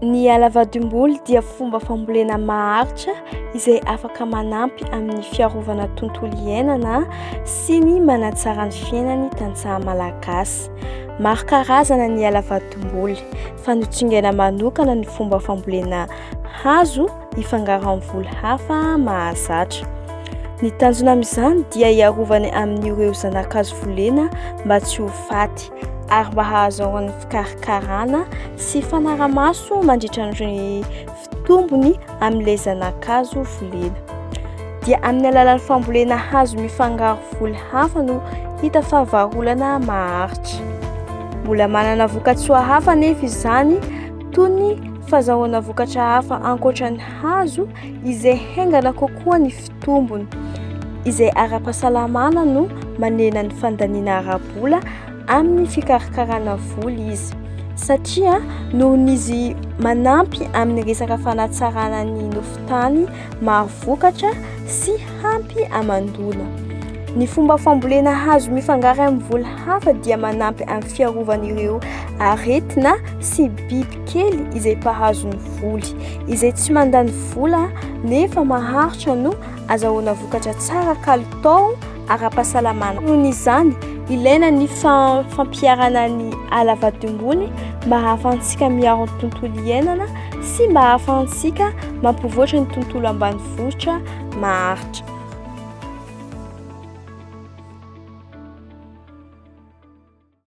Ny ala vadimboly dia fomba fambolena maharitra izay afaka manampy amin'ny fiarovana tontolo iainana sy ny manatsara ny fiainan'ny tantsaha malagasy. Maro karazana ny ala vadimboly fa notsingaina manokana ny fomba fambolena hazo hifangaro amin'ny voly hafa mahazatra. Ny tanjona amin'izany dia hiarovana amin'ireo zana-kazo volena mba tsy ho faty ary mba hahazoany fikarakarana sy fanaramaso mandritra ny fitombony amin'ilay zana-kazo volena. Dia amin'ny alalan'ny fambolena hazo mifangaro voly hafa no hita fa vahaolana maharitra. Mbola manana vokatsoa hafa anefa izany toy ny fazahoana vokatra hafa ankoatra ny hazo izay haingana kokoa ny fitombony, izay ara-pahasalamana no manena ny fandaniana ara-bola amin'ny fikarakarana voly izy satria noho izy manampy amin'ny resaka fanatsarana ny nofon-tany mahavokatra sy hampy hamandoana. Ny fomba fambolena hazo mifangaro amin'ny voly hafa dia manampy amin'ny fiarovana ireo aretina sy biby kely izay mpahazo ny voly, izay tsy mandany vola nefa maharitra no azahoana vokatra tsara kalitao ara-pahasalamana. Noho izany, ilaina ny fampiharana ny ala vadimboly mba hahafahantsika miaro ny tontolo iainana sy mba hahafahantsika mampivoatra ny tontolo ambanivohitra maharitra.